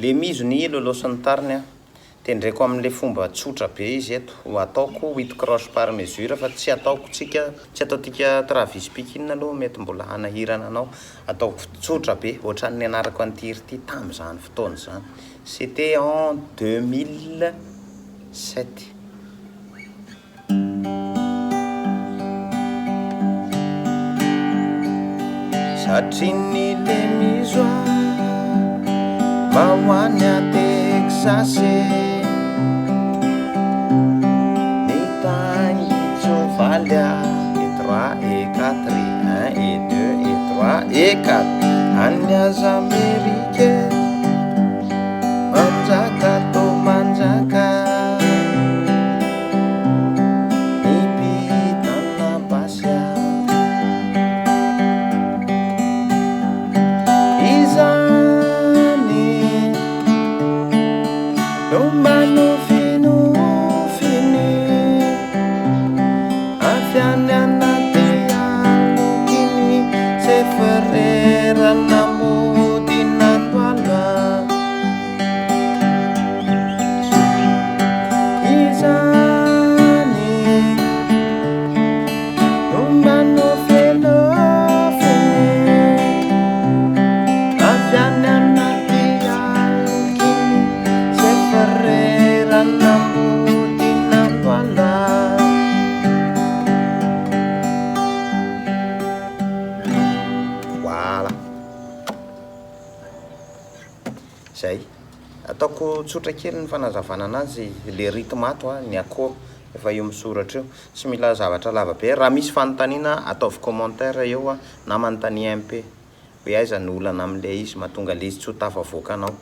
Lemizo ny lolo sy ny tariny a. Tendreko amin'le fomba tsotra be izy eto. Ho ataoko huit croches par mesure fa tsy ataoko tsika, tsy ataontsika Travis Picking aloha mety mbola hanahirana anao. Ataoko tsotra be ohatran'ny nianarako an'ity hira ity tamin'izany fotoana izany. C'était en 2007. Satrin'ny lemizo mba ho any a Texas e. Mitaingin-tsoavaly a, et trois et quatre et un et deux et trois et quatre. Any aza Amerika manjaka tô manjaka. Ny mpitana basy a. Izany no mba nofinofiny avy any anaty alokiny sefererana mody natoala. Izany no mba nofinofiny avy any anaty alokiny sefererana mody natoala. Voilà. Zay. Ataoko tsotra kely ny fanazavana anazy, le rythme ato a, ny accord efa io misoratra io. Tsy mila zavatra lava be. Raha misy fanontaniana ataovy commentaire eo a, na manontania MP hoe aiza ny olana amin'ilay izy mahatonga ilay izy tsy ho tafavoaka anao.